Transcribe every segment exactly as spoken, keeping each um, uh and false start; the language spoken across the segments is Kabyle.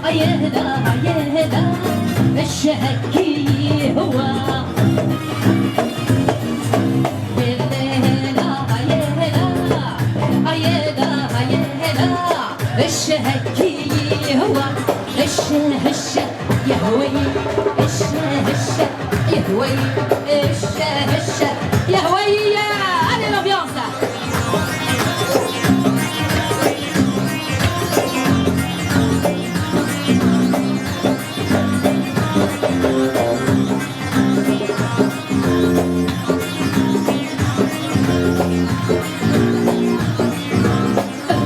يا هلا، يا هلا، الشهك يهوى. يا هلا، يا هلا، يا هلا، يا هلا، الشهك يهوى. الشهشة يهوي، الشهشة يهوي، الشهشة يهوي. Allez, l'ambiance.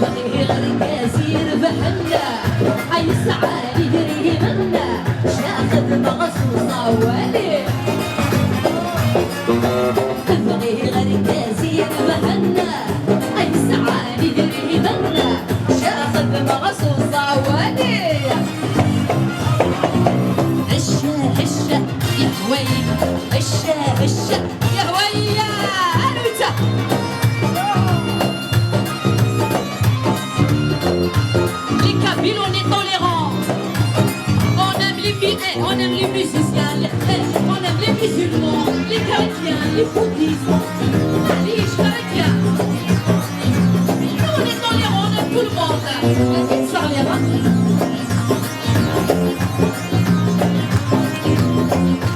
بغيغ الجزير بحنا، أي سعى يدري منا، شاخذ مغصوصة ولي. بغيغ الجزير بحنا، أي سعى يدري منا، شاخذ مغصوصة ولي. هشة، هشة، يا هوي، هشة، هشة. يا هويا، هانوتة. Les Kabyles, on est tolérants. On aime les mu-, eh, on aime les musiciens, les, eh, on aime les musulmans, les chrétiens, les bouddhistes. Allez, je chrétien. Nous, on est tolérants, on aime tout le monde. La vie de Charlie, hein.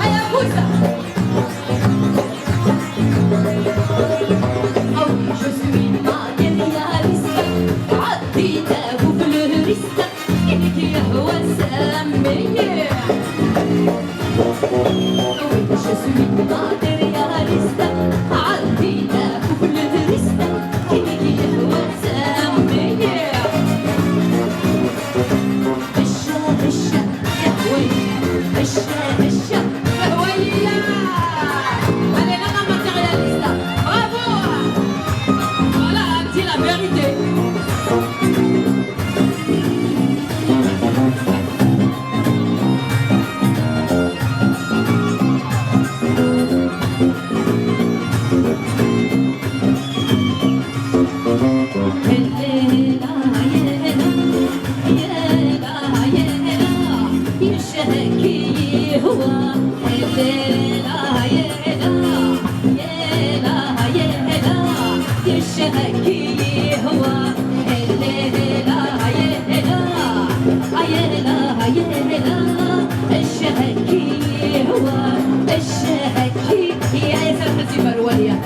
Allez, à vous, ça. Ah oui, je suis matérialiste, عدينا وفلوريست، كيف يهوى سمية. Ah oui, je suis matérialiste, عدينا وفلوريست، كيف يهوى سمية. هشة، هشة، يا هوي. هشة، هشة، يا هوي. Allez, la maman matérialiste. Bravo. Voilà, dis la vérité. الليلة يا هلا، يا هلا، يا هلا، يا شهك يهوى. الليلة يا هلا، يا هلا، يا هلا، يا شهك يهوى. الليلة يا هلا، يا هلا، يا هلا، الشهك يهوى، الشهك. يا، يا سلام حسيب الولية.